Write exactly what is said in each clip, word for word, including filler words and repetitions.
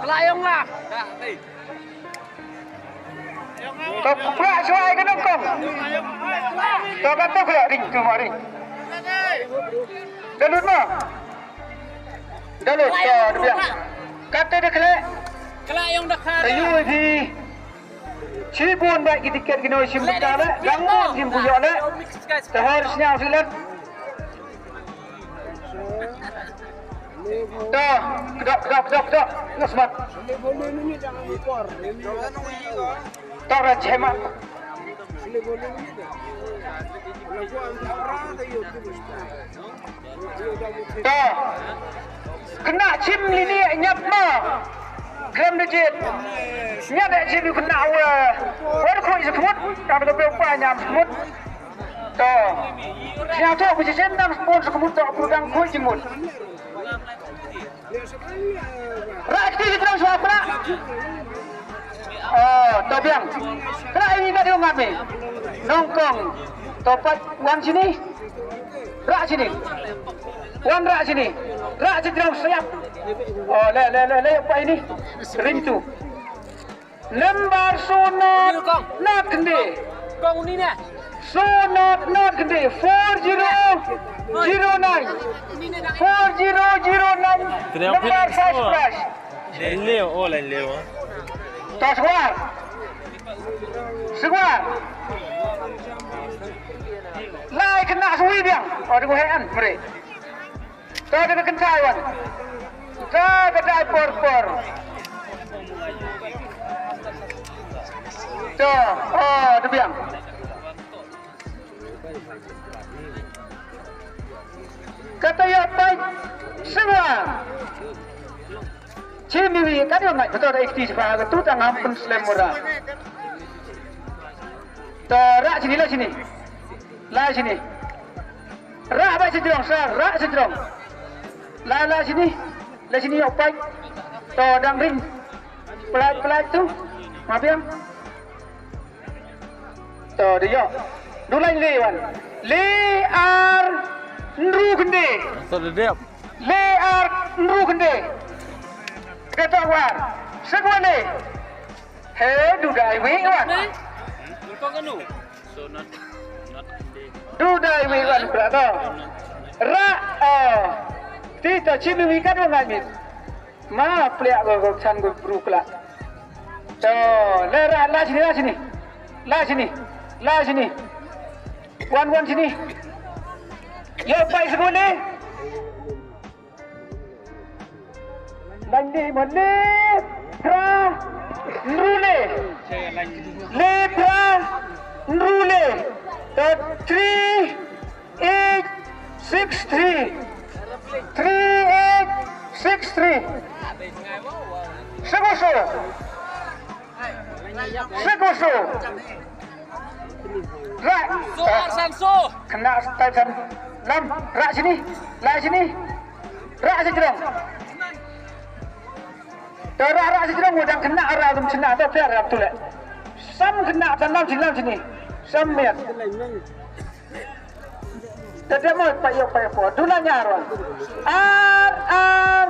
Layong lah. To, prak shuwa ka nyngkong. To, kato ka ring tu, ma ring. Da lut ma. Da lut, to, da biang. Kato da khleh. Khleh ïong da khleh. Ayu di. Shibun bad ki tiket kino shim buta le. Gangmun shim buta le. Te hor sñiaw silet. To, kdok, kdok, kdok, kdok. Ngasmat. To, ra chemat. To. Kena chim lini ñiat ma. Khlem da jied. Ñiat da chim kena wa. Wa da khuid sa khmut. Ka da ka bew pa ñiam sa khmut. To. Sñiawthooh ba shisien dang sbun sa khmut to, u dang khuid jingmut. Rah kti ki jrong shuwa, rah. Oh, to biang. Rah ini ka diu ngat mi. Nyngkong. To pat wan sini. Rah sini. Wan rah sini. Rah si jrong siap. Oh, le, le, le, le, pat ini. Ring tu. Number soo not not khyndai. Kong ni ne. Soo not not khyndai. Four zero zero nine. Four zero zero nine. Number first prize. Lain leo, oh, lain leo. To shuwa. Shuwa. Lai kena shuwa biang. Oh, dei ko he an, mre. To, da ka kynthai wan. To, ka dei por por. To, oh, da biang. Kata ïa pai. Shuwa. Chim iwi, ka dei ngai, to da ikti shuwa, ka tu tang ham pun slem mura. To, rah sini, la sini. La sini. Rah ba sejrong, sa, rah sejrong. La, la sini. La sini, opai. To, dang ring. Pelai, pelai tu. Ma biang. To, dia. Dulai le wan. Le ar nru kende. Asal dia. Le ar nru kende. Kata war. Segwale. He, dudai wi wan. Kau kanu. Du dai wi wan pra to. Ra, oh. Ti to chim wi ka du ngai mit. Ma pliak go go chan go bru kla. To, le ra la sini, la sini. La sini. La sini. Wan wan sini. Yo pai sini. Landi mo le pra nrule. Le pra nrule. To three eight six three. Three eight six three. Sigusu. Sigusu. Ra. So arsan so. Kena style san. Lam. Ra sini. La sini. Ra sini dong. Te ra ra sini dong, udah kena ra dum sini atau biar ra tu le. Sam kena tanam sini sini. Sam miat. Te dia mau payo payo po. Duna nyaro. Ar ar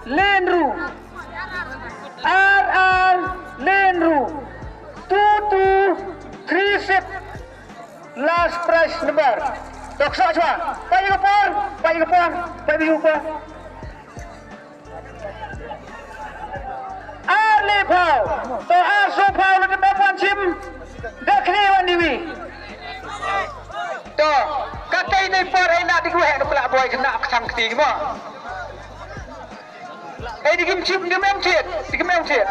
lenru. Ar ar lenru. Two two three six. Last prize number. Tok sa chwa. Payo por, payo por, payo por. Ar le phaw. To ar so phaw le te pwan chim. Da khni wan diwi. To, ka kai nei por ai na di ku he no kla boy kena ksang kti mo. Ai di kim chim di mem chit, di kim mem chit.